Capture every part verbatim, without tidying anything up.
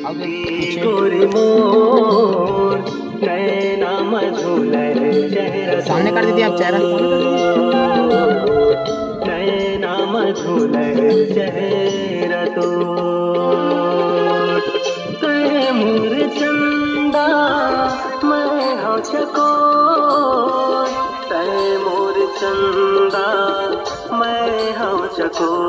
गोरी मोर नैना मधुलय चेहरा, सामने कर दीजिए आप, चेहरा सामने कर दीजिए। नैना मधुलय चेहरा तो, तै मोर चंदा मैं हव चकोर, तै मोर चंदा मैं हव चकोर।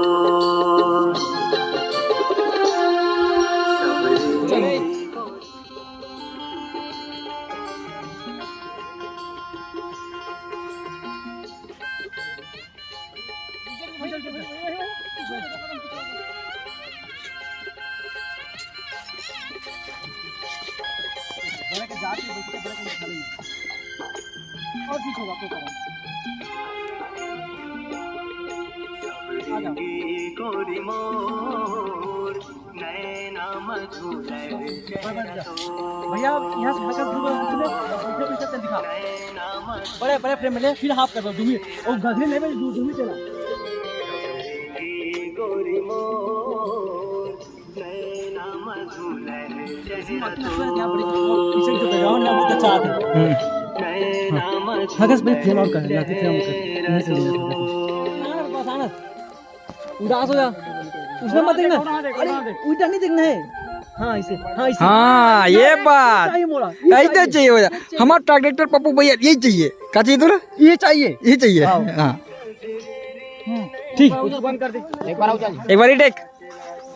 भैया, यहाँ से हल्का दूर, दूर, दूर, दूर, दूर, दूर दिखा। बड़े, बड़े फ्रेम में ले, फिर हाफ कर दो, डूमी। वो गधे नहीं, भाई, डू-, डूमी तेरा। पीछे जो बैकग्राउंड है, वो तो चाहते हैं। हम्म। हाँ। हाँ, बस भाई, फ्रेम आउट कर, लाठी फ्रेम आउट कर। यहीं से ले लेते हैं। बस आना। उदास हो जा, उसमें मत देखना। अरे, उल्टा नहीं देखना है। हाँ, इसे, हाँ, इसे। हाँ, ये बात। चाहिए मोड़ा, ये ऐसे चाहिए। चाहिए भैया। हमारा ट्रैक्टर पप्पू भैया यही चाहिए। क्या चाहिए तोला? ये चाहिए। ये चाहिए। हाँ। हाँ। हम्म, ठीक। एक बार और चल। एक बार ही टेक।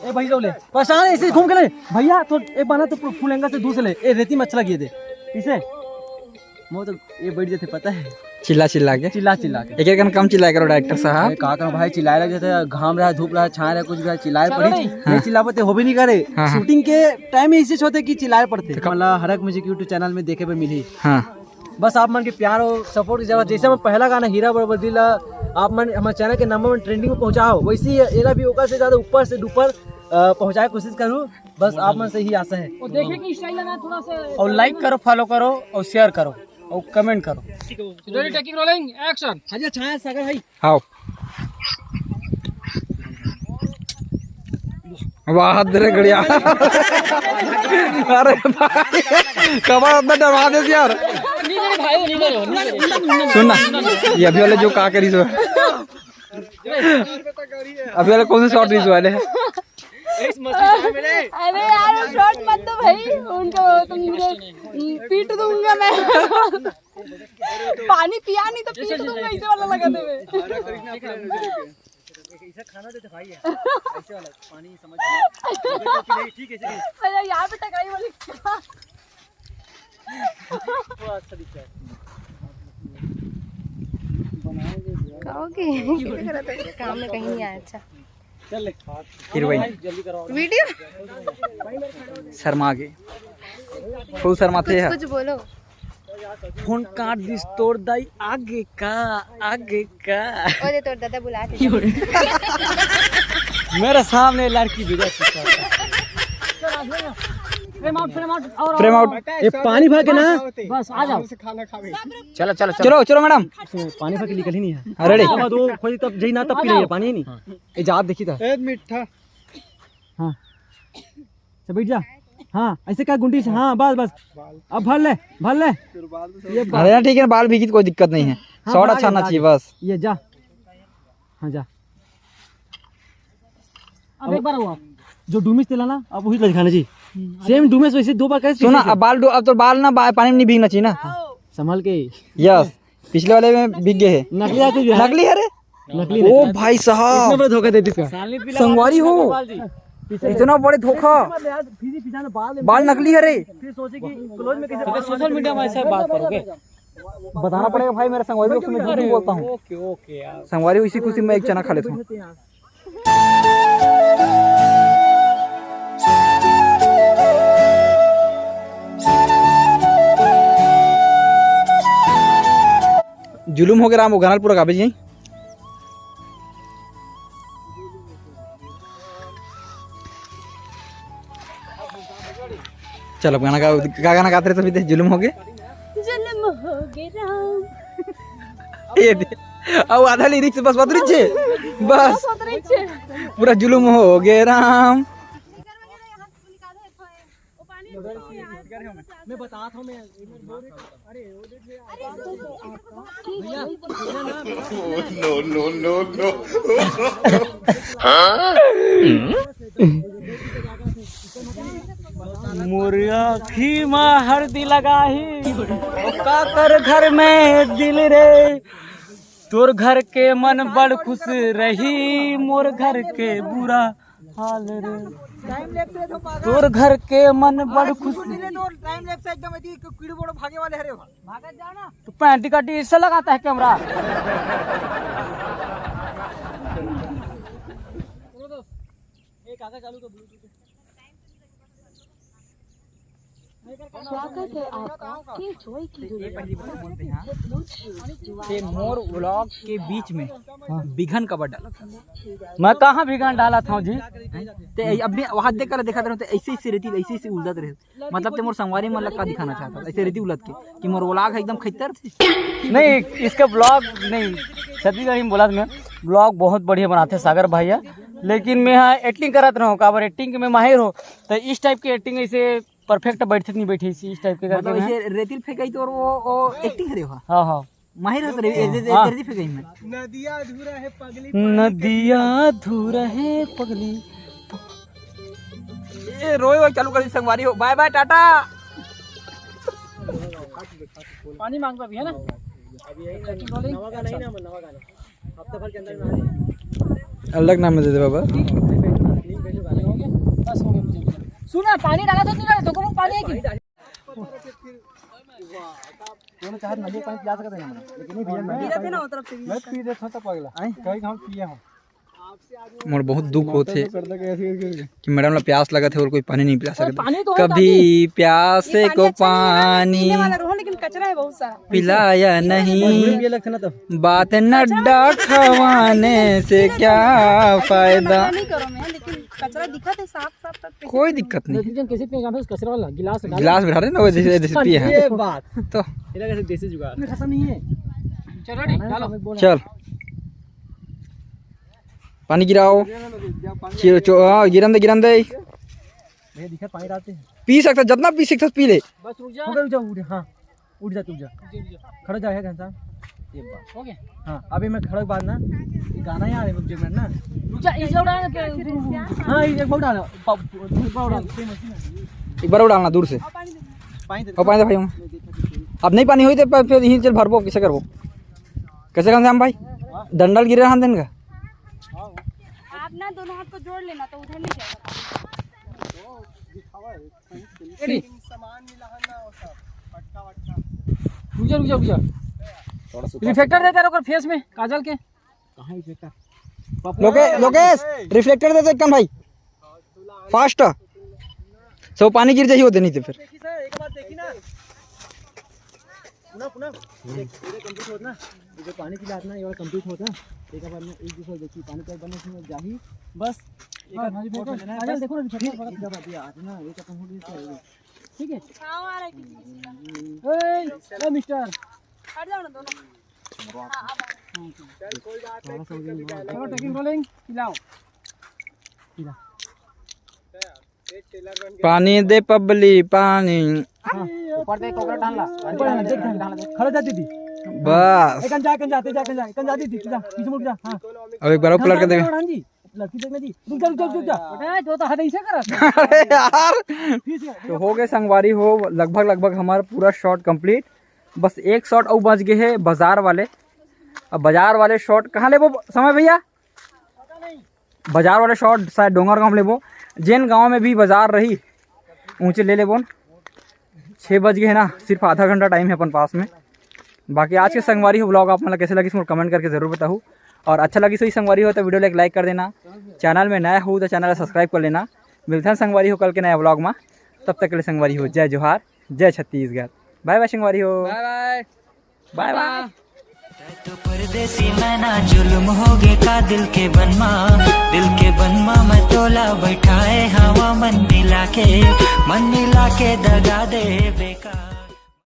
ए भाई, लो ले। परेशान है, इसे घूम के ले। भैया, तो एक बार ना तो फुल एंगल से दूर से ले। ए, रेती में अच्छा लगे दे। इसे। वो तो ये बैठ जाते, पता है। चिल्ला चिल्ला के। चिल्ला चिल्ला के। एक एक कम चिल्लाया करो डायरेक्टर साहब। अरे का करूं भाई, चिल्लाए लग जाते हैं, घाम रहा है, धूप रहा है, छाए रहा है, कुछ भी है, चिल्लाए पड़ी। हाँ। नहीं चिल्ला पाते, हो भी नहीं करे। हाँ, हाँ। शूटिंग के टाइम ही इसी होते कि चिल्लाए पड़ते। तो कब मतलब हरक म्यूजिक YouTube चैनल में देखे पे मिली। हाँ। बस आप मन के प्यार और सपोर्ट की जरूरत। जैसे हम पहला गाना हीरा बरबदी ला आप मन हमारे चैनल के नंबर वन ट्रेंडिंग में पहुंचाओ, वैसे ही एला भी ओकर से ज्यादा ऊपर से डुपर, अ, पहुंचाए कोशिश करूं। बस आप मन से ही आशा है। और देखे कि स्टाइल लगा थोड़ा सा। और लाइक करो, फॉलो करो और शेयर करो। और कमेंट करो। ठीक है, रोलिंग, टेकिंग रोलिंग, एक्शन। हाँ जी, अच्छा है, सागर भाई। आओ। वाह, हद रे गड़िया। अरे भाई, कमर अपना डरवा दे यार। नहीं, नहीं, भाई, वो नहीं मारो, नहीं मारो। सुन ना, ये अभी वाले जो का करी सो। अभी वाले कौन से शॉट रिलीज वाले हैं? अरे यार, वो शॉट मत दो भाई, उनको तुम मुझे, हम्म, पीट दूंगा मैं। पानी पिया नहीं तो पीट दूंगा, ऐसे वाला लगा देवे। इसे खाना देते भाई है, ऐसे वाला पानी समझ में। ठीक है, ठीक है। भैया, यहाँ पे टकाई वाली। थोड़ा अच्छा दिखता है। कहोगे? काम में कहीं नहीं आया। अच्छा। चल ले। हीरोइन। जल्दी करो। वीडियो। शर्मा गए। फुल शर्माते कुछ, हैं। कुछ बोलो। फोन काट दिस तोर दाई, आगे का, आगे का। ओए, तोर दादा बुला थे। मेरे सामने लड़की बिगड़ चुका है। फ्रेम आउट, फ्रेम आउट, और, फ्रेम आउट। ये पानी भर के ना। बस, आ जाओ। चलो, चलो, चलो। चलो, चलो मैडम। पानी भर के निकल ही नहीं है। हाँ, रेडी। अब दो खोजी तब जही ना, तब पी लेंगे पानी ही नहीं। ये जा, आप देखी था। ए, मीठा। हाँ। अच्छा, बैठ जा। हाँ, ऐसे का गुंडी से, हाँ, बस, बस। अब भर ले, भर ले। ये अरे ना, ठीक है, बाल भीगी तो कोई दिक्कत नहीं है। हाँ, शॉट भर अच्छा आगे, आना भर चाहिए आगे। बस। ये जा। हाँ, जा। अब एक बार हुआ। जो डूमिस तेला ना, अब वही लजखाना चाहिए। हम्म, सेम डूमिस वैसे दो बार करे, सुन ना, तीसरे से। अब बाल डू-, अब तो बाल ना बा-, पानी में नहीं भीगना चाहिए ना। हाँ। संभल के। यस, पिछले वाले में भीग गए हैं। नकली आके जो है। नकली है रे। नकली ओ नहीं। भाई साहब। इतना बड़ा धोखा दे दी इसका। संगवारी हो। पीछे इतना बड़े धोखा। पीछे मत ले यार, फिर ही पीछे ना बाल बाल नकली है रे। फिर सोचे कि क्लोज में कैसे तो बाल सोशल मीडिया में ऐसा बात करोगे? बताना पड़ेगा भाई, मेरा संगवारी लोग से मैं झूठ नहीं बोलता हूँ। ओके, ओके यार। संगवारी, इसी खुशी में एक चना खा लेता हूँ। जुलुम हो गे राम, वो गाना पूरा गाबे जी। चल, अब गाना गा, का गाना गात रहे तभी ते, जुलुम हो गे। जुलुम हो गे राम। ये दे, अब आधा लिरिक्स बस बतरी छे, बस। बस बतरी छे। पूरा जुलुम हो गे राम। मैं बताता हूँ, मैं। अरे, वो देख ले। No, no, no, no. मोर आँखी मा हरदी लगाही, का कर घर में दिल रे। तोर घर के मन बड़ खुश रही, मोर घर के बुरा हाल रे। टाइम लैप्स है तो पागल। तोर घर के मन बड़ खुश। सुन ले तो टाइम लैप्स है एकदम, यदि कीड़ू बोड़ो भागे वाले हरे हो। भागत जाओ ना। तो पैंटी का टीसर लगाता है कैमरा। एक आगे चालू कर ब्लूटूथ। स्वागत है आपका के जॉय की दुनिया। ते मोर व्लॉग के बीच में बिघन कबर डाला था। मैं कहाँ बिघन डाला था जी? ते अभी वहां देख कर देखा था, ते ऐसे ऐसे रहती, ऐसे ऐसे उलझत रहे। मतलब ते मोर संगवारी मन ला का दिखाना चाहता था, ऐसे रहती उलझ के कि मोर व्लॉग है एकदम खैतर थे। नहीं, इसका ब्लॉग नहीं, छत्तीसगढ़ी में बोला था मैं। ब्लॉग बहुत बढ़िया बनाते हैं सागर भैया, लेकिन मैं यहाँ एक्टिंग करत रहूँ, काबर एक्टिंग के मैं माहिर हूँ। तो इस टाइप की एक्टिंग ऐसे परफेक्ट बैठे नहीं बैठे इसी, इस टाइप के करके मतलब मैं ऐसे रेतिल फेंकाई तो वो वो एक्टिंग करे हो। हाँ हाँ। माहिर हो तो रे- रे- रे- हाँ। रेतिल फेंकाई में। नदिया अधूरा है पगली। नदिया अधूरा है पगली। ये रोए वो चालू कर दी संगवारी हो, बाय बाय टाटा। पानी मांग पाबी है ना? नवा गाना ही ना, नवा गाना। हफ्ता भर के अंदर में आ जाए। अलग नाम दे दे बाबा। बस हो गया मुझे। सुना, पानी डाला तो नहीं डाला, तो को पानी है कि? दोनों चाहत नदी पानी पिला सकते हैं, लेकिन नहीं भैया, मैं पी देता था पगला। कहीं हम पिए हम। मोर बहुत दुख होथे कि मैडम ला प्यास लगत है और कोई पानी नहीं पिला सकता। पानी तो कभी प्यासे को पानी पीने वाला रहो, लेकिन कचरा है बहुत सारा। पिलाया नहीं, ये लगता ना तो बात नड्डा खवाने से क्या फायदा। नहीं करो मैं, लेकिन कचरा दिखा थे साफ साफ, तब कैसे कोई दिक्कत नहीं, लेकिन कैसे पिए जाते कचरा वाला गिलास डाल। गिलास में डाले ना, वो जैसे जैसे पिए हैं। ये बात। तो इधर कैसे देसी जुगाड़। मीठा सा नहीं है। चलो ठीक, डालो। चल, पानी गिराओ। चिर- चो- हाँ, गिरन दे, गिरन दे। भैया दिखा, पानी डालते हैं। पी सकता, जितना पी सकता पी ले। बस रुक जा। हो गया, रुक जा, उठ, हाँ, उठ जा तू, उठ जा। खड़ा जा, है घनश्याम। ये बात। हो गया। हाँ, अभी मैं खड़ा के बाद ना, ये गाना ही आ रहा है, रुक जा, मैं ना। रुक जा, इसे उड़ा के। हाँ, ये एक बार डाल, पा- एक बार डाल। एक बार और डालना दूर से। पानी दे। और पानी दे भाई, अब नहीं पानी होई तो फिर यहीं चल भरबो, कैसे करबो? कैसे घनश्याम भाई, डंडल गिरे रहन देन का? आप ना दोनों हाथ को जोड़ लेना, तो उधर नहीं जाएगा। रुक जा, रुक जा, रुक जा। रिफ्लेक्टर दे तेरे को फेस में, काजल के। लोके-, लोकेश, रिफ्लेक्टर दे दे कन भाई, फास्ट। सो पानी गिर जाही होते नहीं तो फिर। देखी सर, एक बात देखी ना। सुना, सुना। देख, ये कंप्लीट होत ना, ये जो पानी की बात ना, ये वाला कंप्लीट होत ना, एक बार ना एक दूसरा देखी, पानी का बंद नहीं जाही, बस। एक बार हमारी और बेटा, लेना है, आजा बस। देखो ना, फिर एक बार ये आज ना, ये खत्म हो गई सर। ठीक है। छाव आ रहा है किसी किसी का। ए, ए मिस्टर। हट जाओ ना दोनों। चलो, टेकिंग रोलिंग, पिलाओ। पानी दे पबली पानी। ऊपर से कोकरा डालना। खड़ा जा दीदी। बस। एक जा, एक जा, एक जा, एक जा, एक जा दीदी, जा, पीछे मुड़ जा। हाँ। अब एक बार और पलट के देख। हाँ जी। लड़की देखना जी। रुक जा, रुक जा, रुक जा। बेटा, जो तो हद ऐसे कर। अरे यार, फिर से। तो हो गए संगवारी हो, लगभग लगभग हमारा पूरा शॉट कंप्लीट। बस एक शॉट और बच गए है बाजार वाले। अब बाजार वाले शॉट कहाँ लेबो समय भैया? बाजार वाले शॉट शायद डोंगरगांव में लेबो, जेन गांव में भी बाजार रही ऊंचे ले लेबो। छः बज गए है ना, सिर्फ आधा घंटा टाइम है अपन पास में। बाकी आज के संगवारी हो ब्लॉग आप मन ला कैसे लगिस मोर कमेंट करके जरूर बताहू, और अच्छा लगिस होही संगवारी हो तो वीडियो ला एक लाइक कर देना, चैनल में नया हो तो चैनल ला सब्सक्राइब कर लेना। मिलथन संगवारी हो कल के नया ब्लॉग में, तब तक के लिए संगवारी हो जय जोहार, जय छत्तीसगढ़, बाय बाय संगवारी हो, बाय बाय, बाय बाय। तो परदेसी मैना जुल्म होगे का दिल के बनमा, दिल के बनमा मैं तोला बैठाए हवा मन मिला के, मन मिला के दगा दे बेकार।